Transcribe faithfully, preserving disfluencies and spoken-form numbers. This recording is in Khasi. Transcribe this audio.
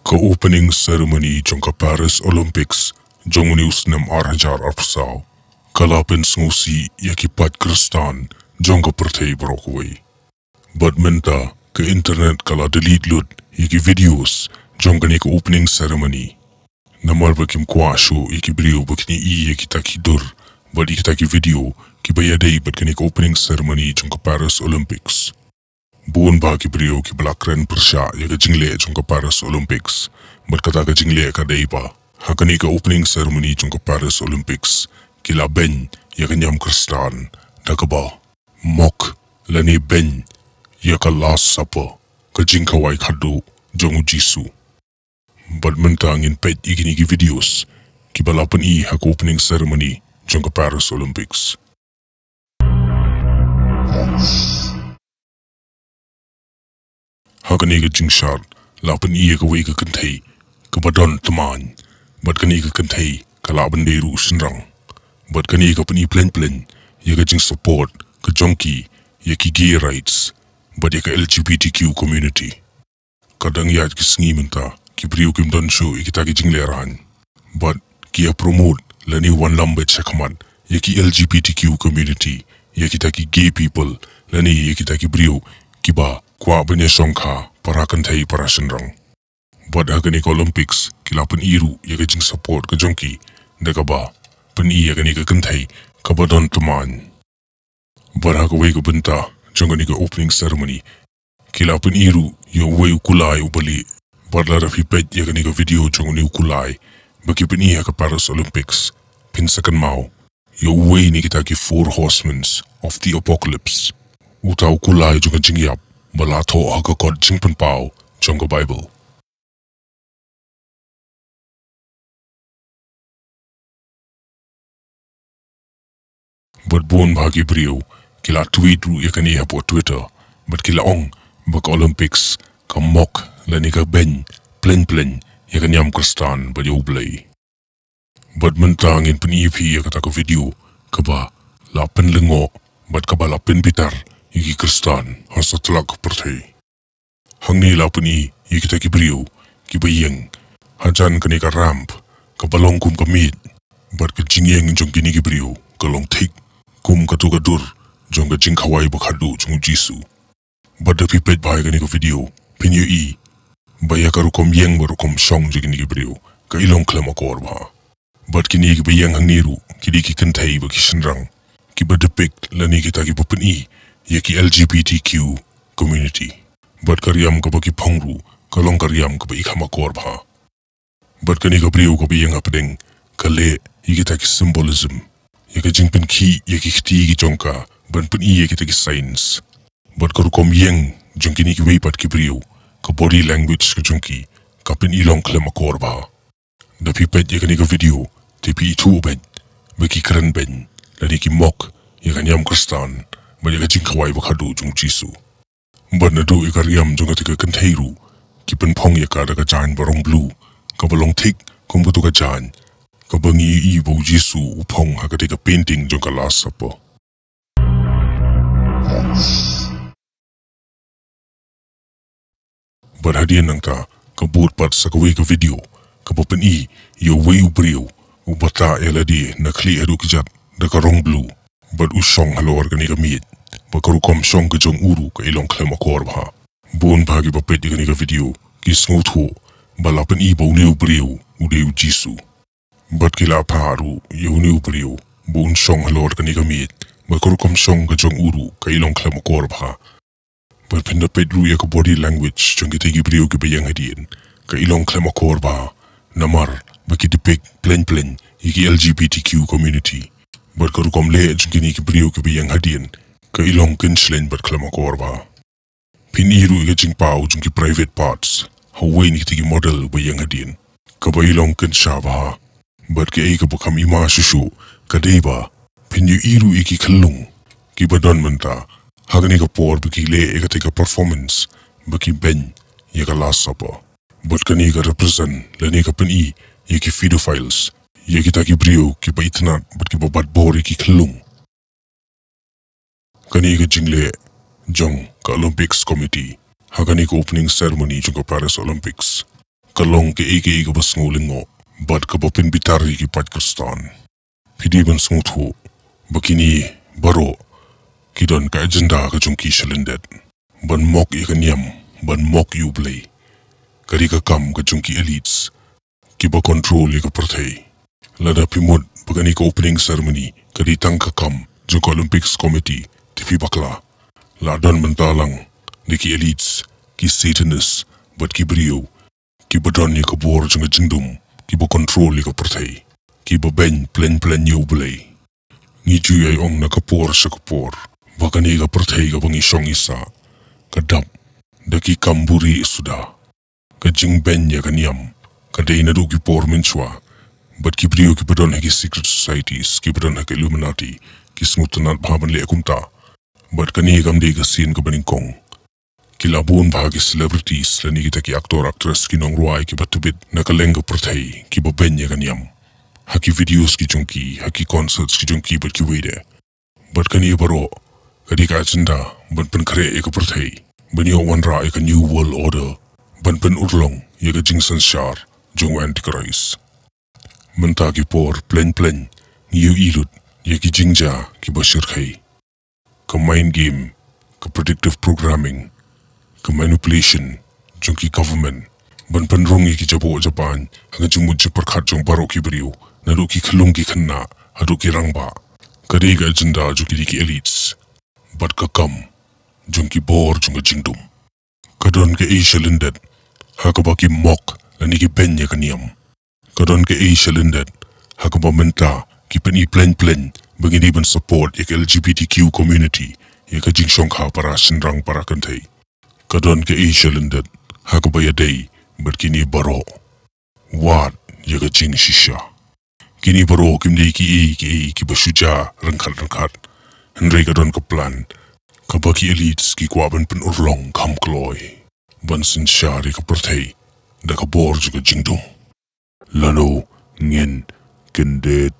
Ka opening ceremony jong ka Paris Olympics jong une u snem ar hajar arphew saw ka la pynsngewsih ïa ki paid Khristan jong ka pyrthei baroh kawei. Bad mynta ka internet ka la delete lut ïa ki videos jong kane ka opening ceremony. Namar ba kim kwah shuh ïa ki briew ba kin ïohi ïa kita ki dur bad ïa kita ki video kiba ïadei bad kane ka opening ceremony jong ka Paris Olympics. Bun bah ki briew kiba la kren pyrshah ïa ka jingleh jong ka Paris Olympics. Bad kata ka jingleh ka dei ba ha kane ka opening ceremony jong ka Paris Olympics ki la beiñ ïa ka niam Khristan da kaba mok lane beiñ ïa ka Last Supper, ka jingkhawai khatduh jong u Jisu. Bad mynta ngin peit ïa kine ki videos kiba la pyni ha ka opening ceremony jong ka Paris Olympics. Ha kane ka jingshad la pyni ïa kawei ka kynthei kaba don tymmen. Bad kane ka kynthei ka lah ban dei ruh shynrang. Bad kane ka pyni pleng pleng ïa ka jingsupport ka jong ki ïa ki gay rights bad ïa ka L G B T Q community. Ka dang ïaid ki sngi mynta ki briew kim don shuh ïa kita ki jinglehraiñ. Bad ki ïa promote lane wanlam beit shakhmat ïa ki L G B T Q community, ïa kita ki gay people lane ïa kita ki briew kiba kwah ban ïa shongkha para kynthei para shynrang. Bad ha kane ka Olympics ki la pyni ruh ïa ka jingsupport ka jong ki da kaba pyni ïa kane ka kynthei kaba don tymmen. Bad ha kawei ka bynta jong kane ka opening ceremony ki la pyni ruh ïa uwei u kulai uba lieh. Bad lada phi peit ïa kane ka video jong une u kulai ba ki pyni ha ka Paris Olympics, phin sa kynmaw ïa uwei na kita ki four horsemen of the apocalypse, uta u kulai jong ka jingïap ba la thoh ha ka kot jingpynpaw jong ka Baibl. Bad bun bah ki briew ki la tweet ruh ïa kane hapoh Twitter bad ki la ong ba ka Olympics ka mok lane ka beiñ pleng pleng ïa ka niam Khristan bad ïa U Blei. Bad mynta ngin pyni ïa phi ïa kata ka video kaba la pynlyngngoh bad kaba la pynbitar ïa ki Khristan ha satlak pyrthei. Hangne la pyni ïa kita ki briew kiba ïeng hajan kane ka ramp kaba long kum ka miej. Bad ka jingïeng jong kine ki briew ka long thik kum kato ka dur jong ka jingkhawai ba khatduh jong u Jisu. Bad da phi peit bha ïa kane ka video phin ïohi ba ïa ka rukom ïeng bad rukom shong jong kine ki briew ka i long khlem akor bha. Bad kine kiba ïeng hangne ruh ki dei ki kynthei bad ki shynrang kiba depict lane kita kiba pyni ïa ki L G B T Q community. Bad ka riam kaba ki phong ruh ka long ka riam kaba i khlem akor bha. Bad kane ka briew kaba ïeng hapdeng ka leh ïa kita ki symbolism, ïa ka jingpynkhih ïa ki kti ki jong ka ban pyni ïa kita ki signs. Bad ka rukom ïeng jong kine kiwei pat ki briew, ka body language ka jong ki ka pyn-i long khlem akor bha. Da phi peit ïa kane ka video te phi ithuh beit ba ki kren beiñ lane ki mok ïa ka niam Khristan bad ïa ka jingkhawai ba khatduh jong u Jisu. Bad naduh ïa ka riam jong kata ka kynthei ruh ki pynphong ïa ka da ka jaiñ ba rong blue kaba long thik kum kato ka jaiñ kaba ngi ïohi ba u Jisu u phong ha kata ka painting jong ka Last Supper. Bad hadien nangta ka bud pat sa kawei ka video kaba pyni ïa uwei u briew uba tah ïa lade na khlieh haduh kjat da ka rong blue bad u shong halor kane ka miej. Bad ka rukom shong ka jong u ruh ka i long khlem akor bha. Bun bha kiba peit ïa kane ka video ki sngewthuh ba la pyni ba une u briew u dei u Jisu. Bad ki la phah ruh ïa une u briew ba un shong halor kane ka miej bad ka rukom shong ka jong u ruh ka i long khlem akor bha. Bad phin da peit ruh ïa ka body language jong kita ki briew kiba ïeng hadien ka i long khlem akor bha. Namar ba ki depict pleng pleng ïa ki L G B T Q community. Bad ka rukom leh jong kine ki briew kiba ïeng hadien ka i long kynshlei bad khlem akor bha. Phin i ruh ïa ka jingpaw jong ki private parts ha uwei na kita ki model ba ïeng hadien kaba i long kynsha bha. Bad kaei kaba kham i ma shuh shuh ka dei ba phin ïohi ruh ïa ki khyllung kiba don mynta ha kane ka por ba ki leh ïa kata ka performance ba ki beiñ ïa ka Last Supper. Bad kane ka represent lane ka pyni ïa ki pedophiles, ïa kita ki briew kiba itynnad bad kiba bat bor ïa ki khyllung. Kane ka jingleh jong ka Olympics Committee ha kane ka opening ceremony jong ka Paris Olympics ka long kaei kaei kaba sngewlyngngoh bad kaba pynbitar ïa ki paid Khristan. Phi dei ban sngewthuh ba kine baroh ki don ka agenda ka jong ki shalyndet, ban mok ïa ka niam, ban mok ïa U Blei. Ka dei ka kam ka jong ki elites kiba control ïa ka pyrthei. Lada phi mut ba kane ka opening ceremony ka dei tang ka kam jong ka Olympics Committee, te phi bakla. La don mynta lang da ki elites, ki Satanists bad ki briew kiba don ïa ka bor jong ka jingdum, kiba control ïa ka pyrthei, kiba beiñ plein plein ïa U Blei. Ngi ju ïai ong na ka por sha ka por ba kane ka pyrthei kaba ngi shong ngi sah ka dap da ki kam buhrieh suda. Ka jingbeiñ ïa ka niam ka dei naduh ki por mynshuwa, bad ki briew kiba don ha ki secret societies, kiba don ha ki Illuminati, ki sngewtynnat bha ban leh kumta. Bad kane kam dei ka sien kaba nyngkong. Ki la bun bha ki celebrities lane kita ki actor, actress, ki nongrwai kiba tbit na kylleng ka pyrthei kiba beiñ ïa ka niam, ha ki videos ki jong ki, ha ki concerts ki jong ki bad kiwei de. Bad kane baroh ka dei ka agenda ban pynkhreh ïa ka pyrthei, ban ïoh wanrah ïa ka New World Order, ban pynurlong ïa ka jingsynshar jong u Antichrist. Mynta ki por plein plein ngi ïohi lut ïa ki jingjia kiba shyrkhei. Ka mind game, ka predictive programming, ka manipulation jong ki government, ban pynrung ïa ki jaboh jabaiñ ha ka jingmut jingpyrkhat jong baroh ki briew, naduh ki khyllung ki khynnah haduh ki rangbah. Ka dei ka agenda jong kine ki elites bad ka kam jong ki bor jong ka jingdum. Ka don kaei shalyndet ha kaba ki mok lane ki beiñ ïa ka niam. Ka don kaei shalyndet ha kaba mynta ki pyni plein plein ba ngi dei ban support ïa ka L G B T Q community, ïa ka jingshongkha para shynrang para kynthei. Ka don kaei shalyndet ha kaba ïadei bad kine baroh. Wat ïa ka jingshisha. Kine baroh kim dei kiei kiei kiba shu jia ryngkat ryngkat. Hynrei ka don ka plan kaba ki elites ki kwah ban pynurlong kham kloi, ban synshar ïa ka pyrthei da ka bor jong ka jingdum. Lano ngin kyndit?